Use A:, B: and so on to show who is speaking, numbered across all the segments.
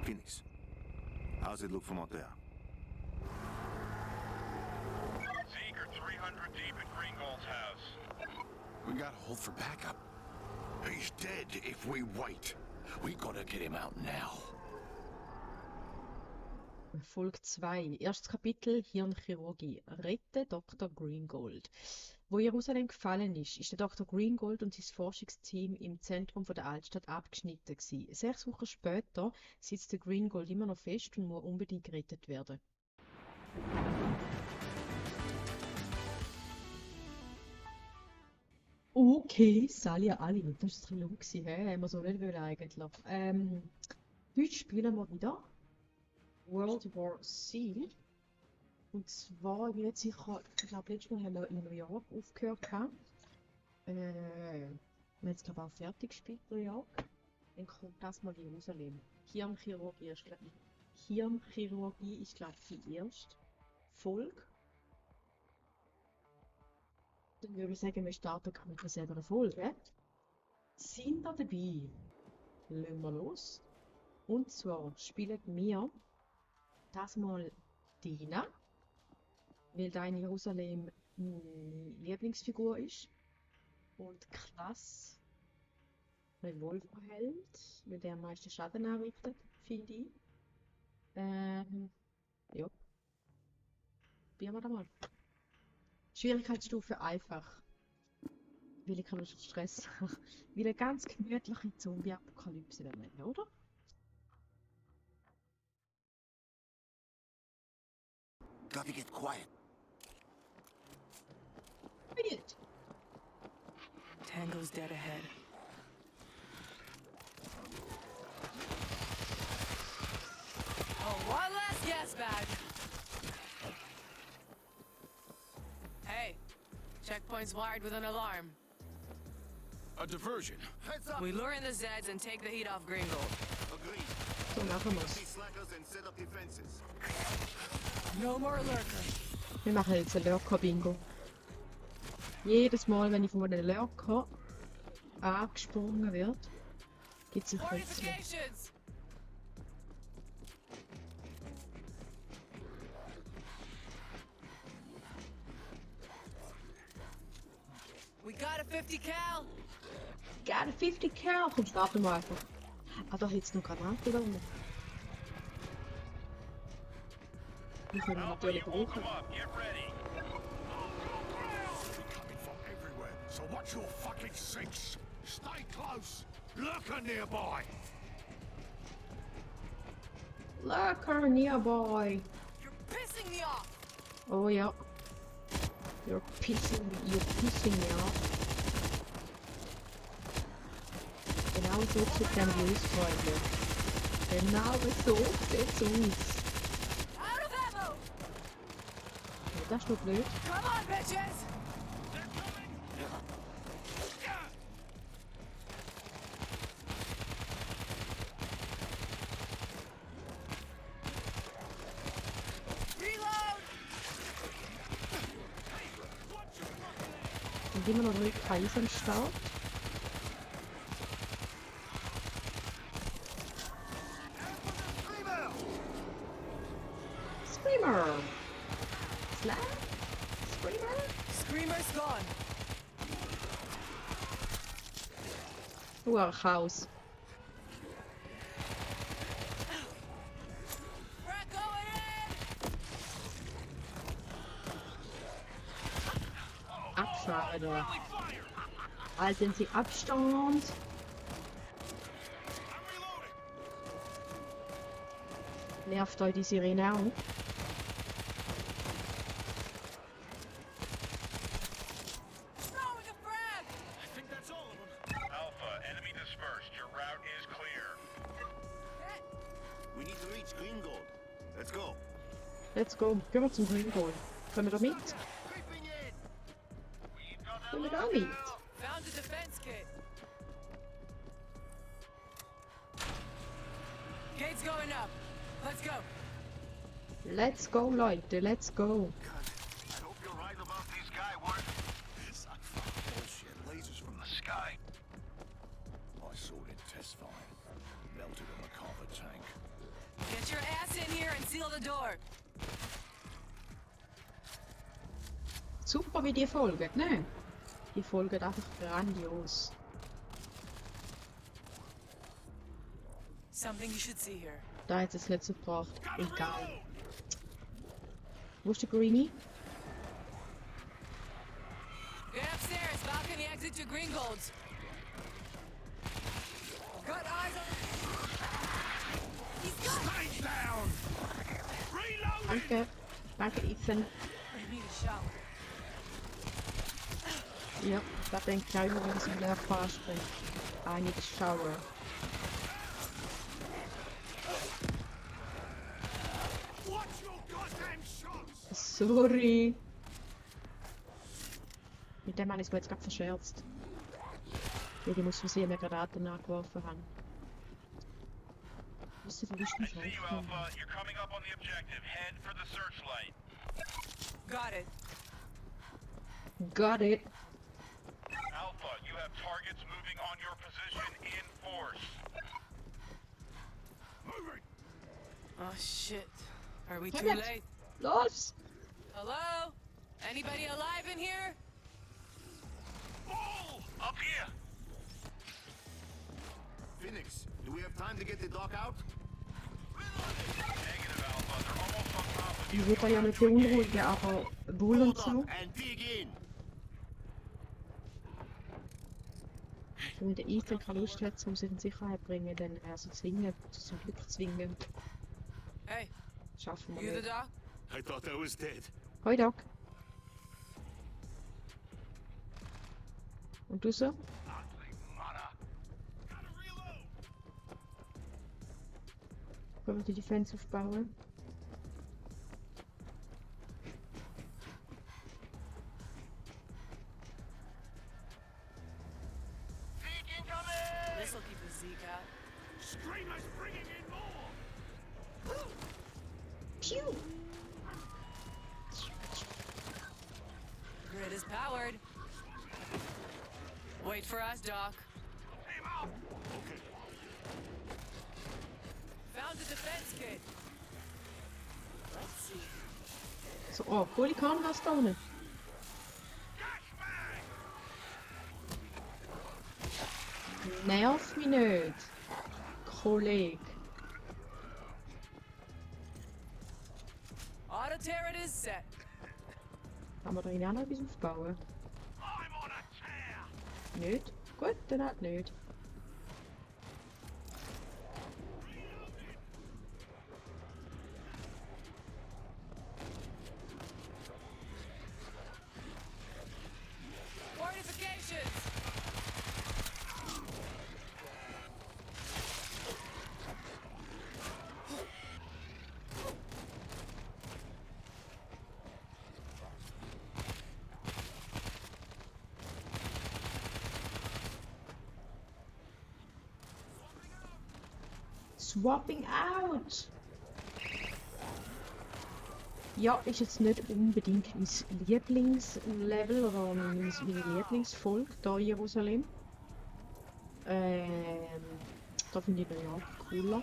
A: Guineas. How's it look from out there?
B: Zeke are 300 deep at Greengold's house.
C: We gotta hold for backup.
A: He's dead if we wait.
C: We gotta get him out now.
D: Folge 2, erstes Kapitel, Hirnchirurgie. Rette Dr. Greengold. Wo Jerusalem gefallen ist, ist der Dr. Greengold und sein Forschungsteam im Zentrum der Altstadt abgeschnitten gewesen. 6 Wochen später sitzt der Greengold immer noch fest und muss unbedingt gerettet werden. Okay, Sally Ali, das war das Trilog, haben wir so nicht wollen eigentlich. Heute spielen wir wieder World War C. Und zwar, ich bin nicht sicher, ich glaube, letztes Mal haben wir in New York aufgehört. Wir haben jetzt, glaube ich, auch fertig gespielt, New York. Dann kommt das mal Jerusalem. Hirnchirurgie ist, glaube ich, die erste Folge. Dann würde ich sagen, wir starten mit einer selben Folge. Sind wir dabei? Legen wir los. Und zwar spielen wir das mal Dina, weil da in Jerusalem meine Lieblingsfigur ist. Und krass Revolver hält, mit der am meisten Schaden anrichtet, finde ich. Ja. Probieren wir da mal. Schwierigkeitsstufe einfach. Weil ich keine Lust auf Stress habe. Wie eine ganz gemütliche Zombie-Apokalypse werden, oder?
A: Gotta get quiet.
D: Idiot!
E: Tango's dead ahead. Oh, one last gas bag. Hey, checkpoint's wired with an alarm.
C: A diversion.
A: Heads up.
E: We lure in the Zeds and take the heat off Greengold.
A: Agreed.
D: So machen wir's.
A: See slackers and set up defenses.
E: No more lurkers.
D: Wir machen jetzt ein Lurker-Bingo. Jedes Mal, wenn ich von einem Lurker angesprungen wird, gibt es ein Kreuzchen.
E: Fortifications! We got a 50 cal.
D: Got a 50 cal. Komm, starten wir einfach. Ah, da hätte es noch Granaten da unten. Die können wir
B: Alpha,
D: natürlich
B: you woke
D: brauchen.
B: them up. Get ready.
C: Coming from everywhere, so watch your fucking six. Stay close. Lurker nearby.
D: Lurker nearby.
E: You're pissing me off.
D: Oh ja. You're pissing me off. Genau so sieht der aus, Freunde. Genau so sieht's aus.
E: Out of ammo.
D: Ja, das ist doch blöd.
E: Come on, bitches. Reload.
D: Und immer noch 3 Kais am Start. Screamer! Slam? Screamer?
E: Screamer's gone.
D: Chaos.
E: We're going in.
D: Abfahren da. Halten Sie Abstand. Nervt euch die Sirene auch?
E: Throwing a frag.
C: I think that's all of them.
B: Alpha, enemy dispersed. Your route is clear.
A: We need to reach Greengold. Let's go.
D: Let's go. Gehen wir zum Greengold. Können wir da mit?
A: Creeping in.
B: We've got that
D: Können wir da
B: locked
D: mit?
B: down.
E: Found a defense kit. Gate's going up. Let's go.
D: Let's go, Leute. Let's go.
B: I hope you're right about these guy work.
C: It's like fucking bullshit. Lasers from the
B: Sky.
C: I saw it test fire. Melted a McCarver tank.
E: Seal the door.
D: Super, wie die folgen, ne? Die folgen einfach grandios.
E: Something you should see here.
D: Da hat es nicht so gebracht. Egal. Wo ist der Greenie?
E: Get upstairs, balcony exit to Gringolds. Got eyes on. He's got.
C: Stay down! Reload!
D: Danke. Danke, Ethan.
E: I need a shower.
D: Ja, da denke ich auch immer, wenn ich wieder anspreche. I need a shower.
C: Watch your goddamn shots!
D: Sorry. Mit dem habe ich es jetzt gerade verscherzt. Weil ich muss versehen mir Granaten angeworfen haben. Was ist denn
B: I see you, Alpha. You're coming up on the objective. Head for the searchlight.
E: Got it.
D: Got it.
B: Alpha, you have targets moving on your position in force.
C: Moving!
E: Oh shit. Are we
D: Damn
E: too
D: it.
E: late?
D: Los!
E: Hello? Anybody alive in here?
B: Ball! Up here!
A: Phoenix, do we have time to get the doc out?
B: Negative, Alpha. They're almost on top of you.
D: Ich würde ja nicht beunruhigen, aber Bull und
A: Hold
D: so.
A: up and dig in.
D: Wenn der Ethan keine Lust hat, um sich in Sicherheit zu bringen, dann also zwingen, zum Glück zwingen,
E: Hey,
D: schaffen wir
E: you the
D: nicht.
E: doc?
A: I thought I was dead.
D: Hoi Doc. Und du so?
C: Ugly mother! Gotta reload!
D: Können wir die Defense aufbauen?
C: Zeke incoming!
E: This'll keep the Zeke out.
C: Screamers bringing in more!
D: Pew!
E: Grid is powered. Wait for us, Doc.
C: Aim out!
A: Okay.
E: Found the defense kit. Let's see.
D: So, oh, Polykan hast du da unten.
C: Gashbang!
D: Nerv mich nicht, Kollege.
E: Auto turret is set.
D: Kann man da hinein auch noch etwas aufbauen?
C: I'm on a tear!
D: Nicht? Gut, dann halt nicht.
E: Fortifications.
D: Swapping out! Ja, ist jetzt nicht unbedingt mein Lieblingslevel oder meine Lieblingsfolge hier in Jerusalem. Da finde ich New York cooler.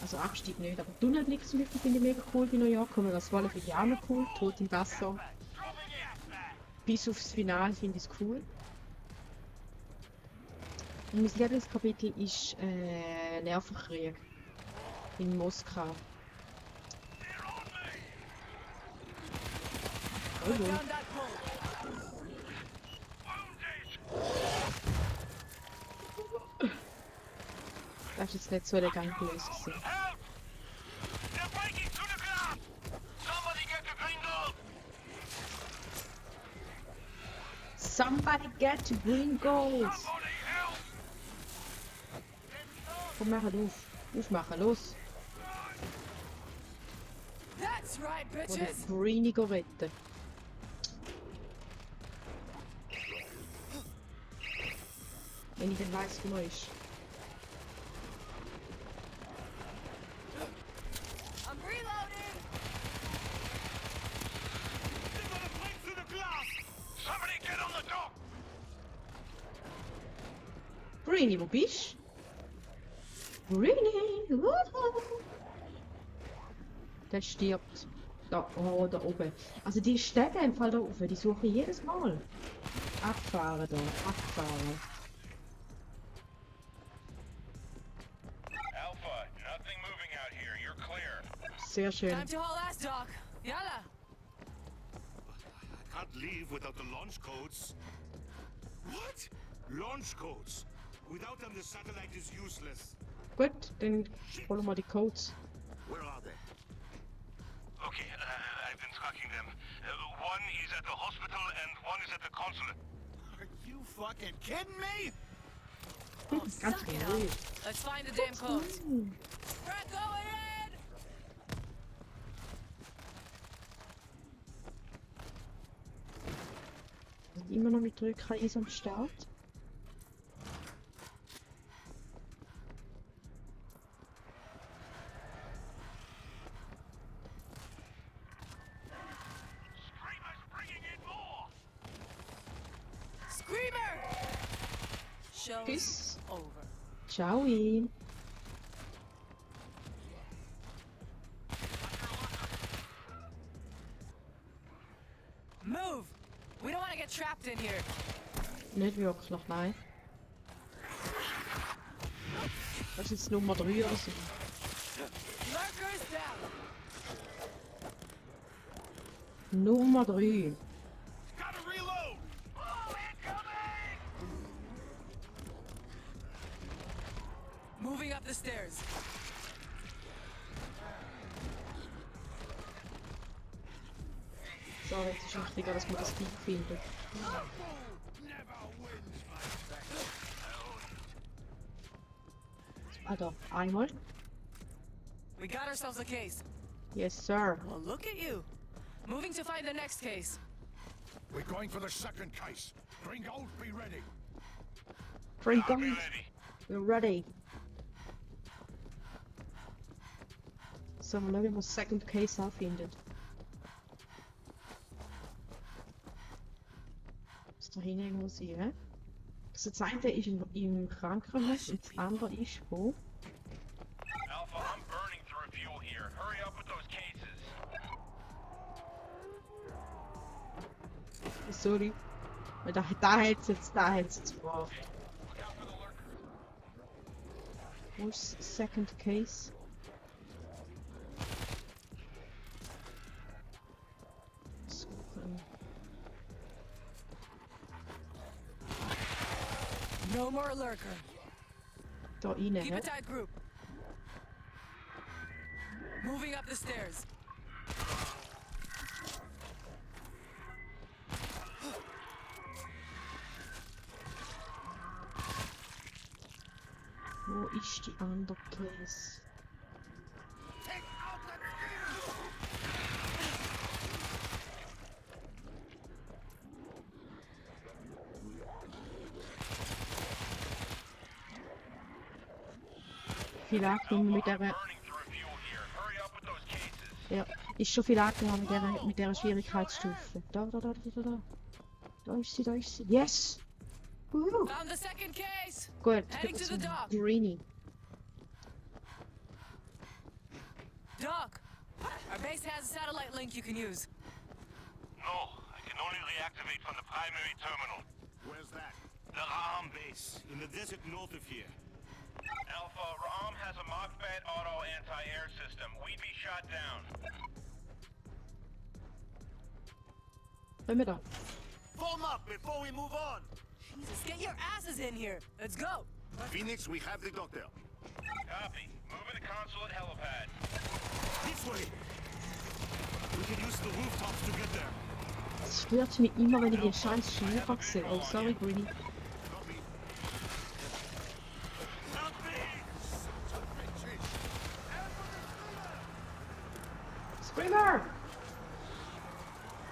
D: Also Abstieg nicht, aber Tunnelblick zum Beispiel finde ich mega cool bei New York. Aber das war finde ich auch noch cool. Toten im Wasser. Bis aufs Finale finde ich es cool. Und mein Lieblingskapitel ist Nervenkrieg in Moskau. Oh,
E: Put
D: oh.
E: down that pole.
D: Das ist jetzt nicht so elegant gelöst gewesen.
B: Help! They're breaking through the glass! Somebody get to Gringold!
D: Somebody get to green goals!
B: Somebody help!
D: Komm, mach auf. Aufmachen, los!
E: That's right,
D: Oder
E: bitches.
D: Greenie retten. Wenn ich dann weiss, wo er ist.
E: I'm reloading.
B: They're gonna break through the glass! Somebody get on the dock!
D: Greenie, wo bist du? Greenie! Wuhu. Der stirbt. Da, oh, da oben. Also die Stege im Fall da oben, die suche ich jedes Mal. Abfahren da, abfahren.
B: Alpha, nothing moving out here. You're clear.
D: Sehr schön.
E: Time to haul ass, Doc. Yalla.
A: I can't leave without the launch codes. What? Launch codes? Without them, the satellite is useless.
D: Gut, dann holen wir die Codes.
A: Where are they?
B: Okay, I've been tracking them. One is at the hospital and one is at the consulate.
C: Are you fucking kidding me?
E: Oh,
D: Ganz
E: suck it
D: ruhig.
E: up. Let's find the damn codes. Frank, go ahead!
D: Sind immer noch mit Drücker ist am Start.
B: Screamer's bringing in more!
E: Screamer! Show's
D: Tschüss.
E: over.
D: Ciao.
E: Move! We don't want to get trapped in here.
D: Nicht wirklich, nein. Das ist jetzt Nummer 3 oder so.
E: Lurkers down.
D: Nummer 3.
C: Gotta reload!
B: Oh, incoming!
E: Moving up the stairs.
D: So, jetzt ist wichtiger, dass man das Ding findet.
C: Never wins, mate.
D: Ah, da. Einmal.
E: We got ourselves a case.
D: Yes, sir.
E: Well, look at you. Moving to find the next case.
C: We're going for the second case. Gringos, be ready.
D: Free
B: I'll be
D: guns.
B: ready.
D: We're ready. So, mal schauen, wie man das Second Case auch findet. Muss da hinten irgendwo sein, hä? Also das eine ist im Krankenhaus und das andere ist wo?
B: Alpha, I'm burning through fuel here. Hurry up with those cases.
D: Sorry. Weil da hat's jetzt gebracht.
B: Look out for the lurker.
D: Wo ist das Second Case? Suchen.
E: No more lurker.
D: Da rein,
E: Keep
D: hä?
E: a tight group. Moving up the stairs.
D: Wo ist die andere Case?
C: Take out that screamer!
D: Vielleicht nur mit der...
B: Burning through fuel here. Hurry up with those cases.
D: Ja, ist schon viel angenommen mit der Schwierigkeitsstufe. Da. Da ist sie, da ist sie. Yes!
E: Found the second case.
D: Gut,
E: Heading to the dock.
D: Greenie.
E: Doc, our base has a satellite link you can use.
B: No, I can only reactivate from the primary terminal.
A: Where's that?
B: The Ram
A: Base, in the desert north of here.
B: Alpha, Ram has a Mach-Bat auto anti-air system. We'd be shot down.
D: Können wir da?
A: Form up before we move on!
E: Jesus, get your asses in here. Let's go.
A: Phoenix, we have the doctor.
B: Copy. Moving to consulate helipad.
A: This way! We can use the rooftops to get there.
D: Es stört mich immer, wenn ich den scheiß Schnurrbart sehe. Oh, sorry, Greenie.
A: Copy.
D: Screamer!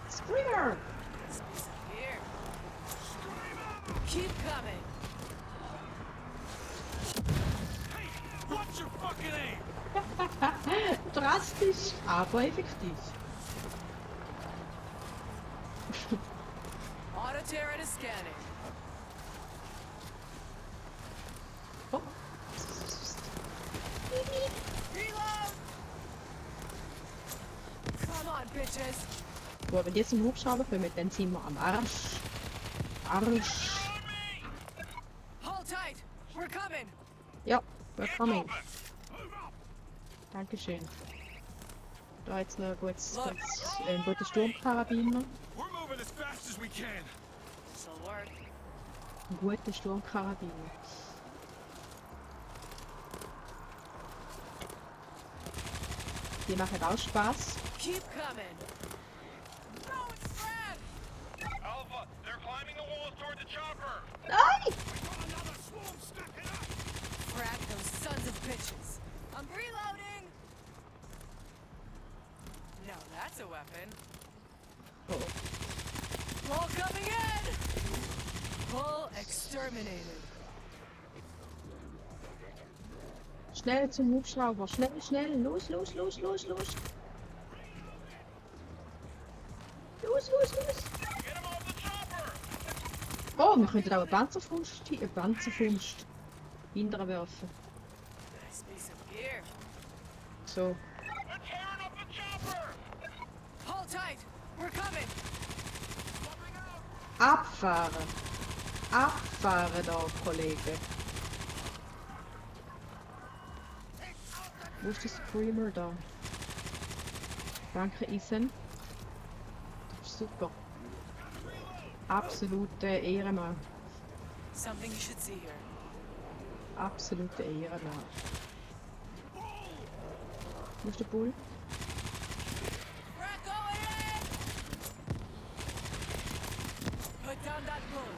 D: Screamer!
E: Here. Keep coming.
C: Hey, what's your fucking aim?
D: Drastisch, aber effektiv.
E: Auto turret is scanning.
D: Oh.
E: Reload. bitches.
D: Boah, wenn die zum Hubschrauber kommen, dann sind wir am Arsch. Arsch.
E: Hold tight. We're coming.
D: Ja, we're coming. Dankeschön. Da jetzt noch ein guter Sturmkarabiner.
C: We're moving as fast as we can.
E: This'll work.
D: Ein guter Sturmkarabiner. Die machen auch Spaß.
E: Keep coming. No, it's Brad.
B: Alpha, they're climbing the walls toward the chopper.
D: Nein!
C: Another swarm snapping up.
E: Brad, those sons of bitches. I'm reloading. Now that's a weapon.
D: Oh.
E: Wall coming in. Bull exterminated.
D: Schnell zum Hubschrauber. Schnell, schnell. Los, los, los, los, los. Los, los, los.
B: Get him off the chopper.
D: Oh, wir könnten auch eine Panzerfunst hinterher werfen.
E: Nice piece of gear.
D: So.
B: They're tearing up the chopper.
E: Hold tight. We're coming.
D: Abfahren. Abfahren da, Kollege. Wo ist der Screamer da? Danke, Ethan. Das ist super. Absolute Ehrenmann.
E: Something you should see here.
D: Absolute Ehrenmann. Wo ist der Bull?
E: Brad, go in. Put down that bull.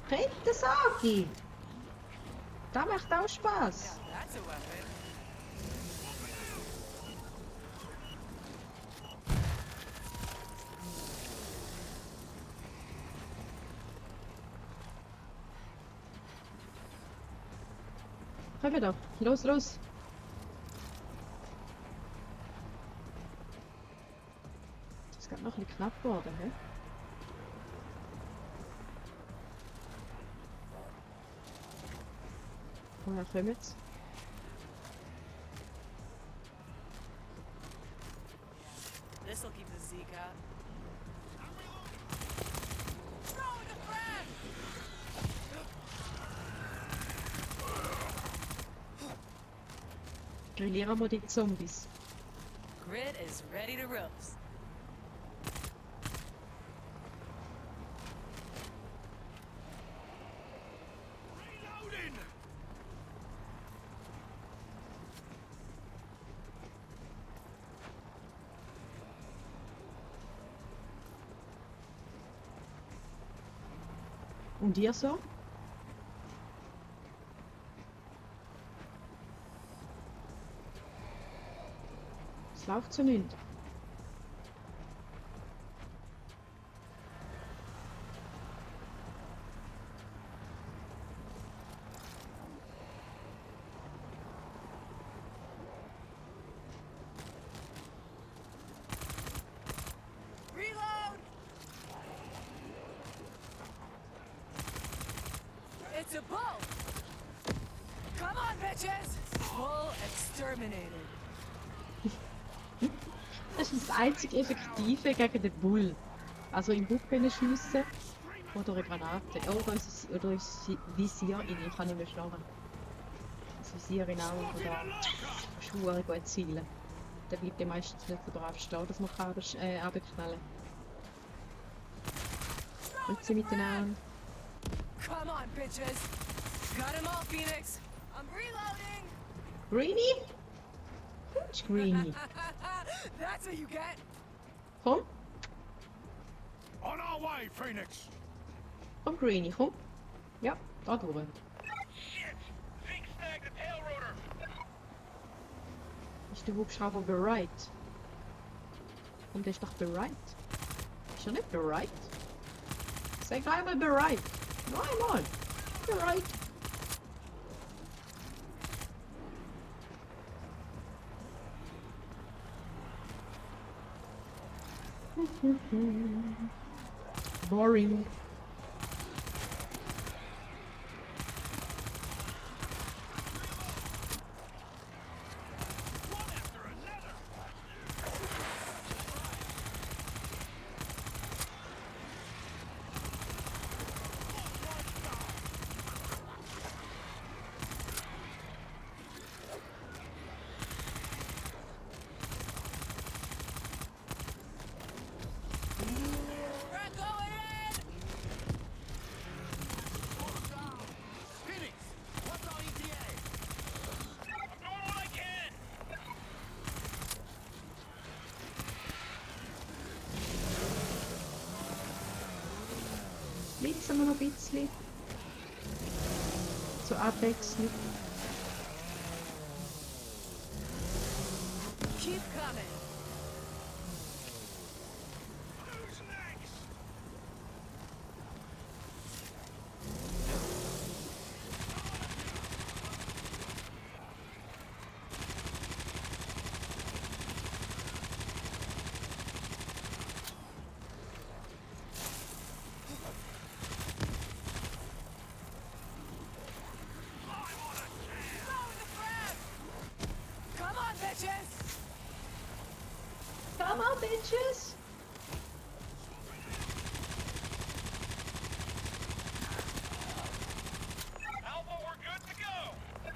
D: Rette Sagi! Das macht auch Spaß.
E: Now that's a weapon.
D: Komm doch. Los, los. Das ist gerade noch ein bisschen knapp geworden, hä? Woher kommt's?
E: This'll keep the Zeke out. Throw the Brad.
D: Grillieren wir die Zombies.
E: Grid is ready to roast.
C: Reloading.
D: Und ihr so? Es läuft so nicht.
E: Reload. It's a bull. Come on, bitches. Bull exterminated.
D: Das ist das einzige Effektive gegen den Bull. Also im Bug können schiessen oder eine Granate. Oder das Visier rein. Ich kann nicht mehr schnarren. Das Visier rein auch oder Schuhe gut zielen. Dann bleibt der meistens nicht so brav stehen, dass man kann runterknallen. Rütze miteinander.
E: Come on, bitches. Got him all, Phoenix. I'm reloading.
D: Greenie? Who's Greenie?
E: That's what you get.
D: Komm,
C: On our way, Phoenix.
D: komm Greenie, komm. Ja, da durch.
B: Shit. Zeke snagged the tail rotor.
D: Ist der Hubschrauber bereit? Und der ist doch bereit. Ist er nicht bereit? Sag einmal bereit. Noch einmal. Bereit. Boring. schießen wir noch ein bisschen. Zur Abwechslung.
E: Keep coming.
C: Who's next?
E: Come on, bitches!
D: Come on, bitches!
B: Alpha, we're good to go.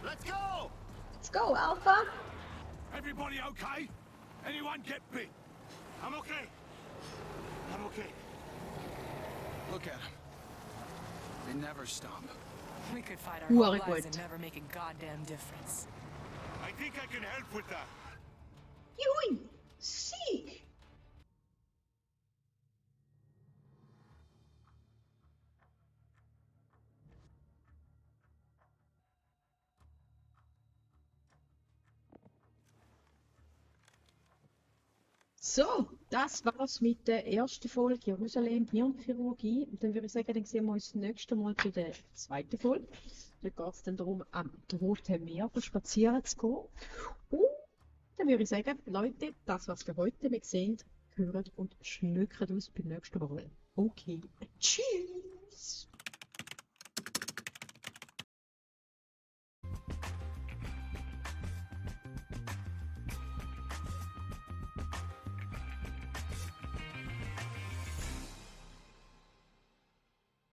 C: Let's go!
D: Let's go, Alpha!
C: Everybody okay? Anyone get bit?
A: I'm okay. I'm okay.
C: Look at them. They never stop.
E: We could fight our
D: Who
E: whole
D: are
E: lives
D: good?
E: and never make a goddamn difference.
A: I think I can help with that.
D: Jui! Sieg! So, das war's mit der ersten Folge Jerusalem Hirnchirurgie. Und dann würde ich sagen, dann sehen wir uns das nächste Mal bei der zweiten Folge. Da geht es dann darum, am Roten Meer spazieren zu gehen. Und dann würde ich sagen, Leute, das war's für heute. Wir sehen, hören und schmücken uns beim nächsten Mal. Okay, tschüss!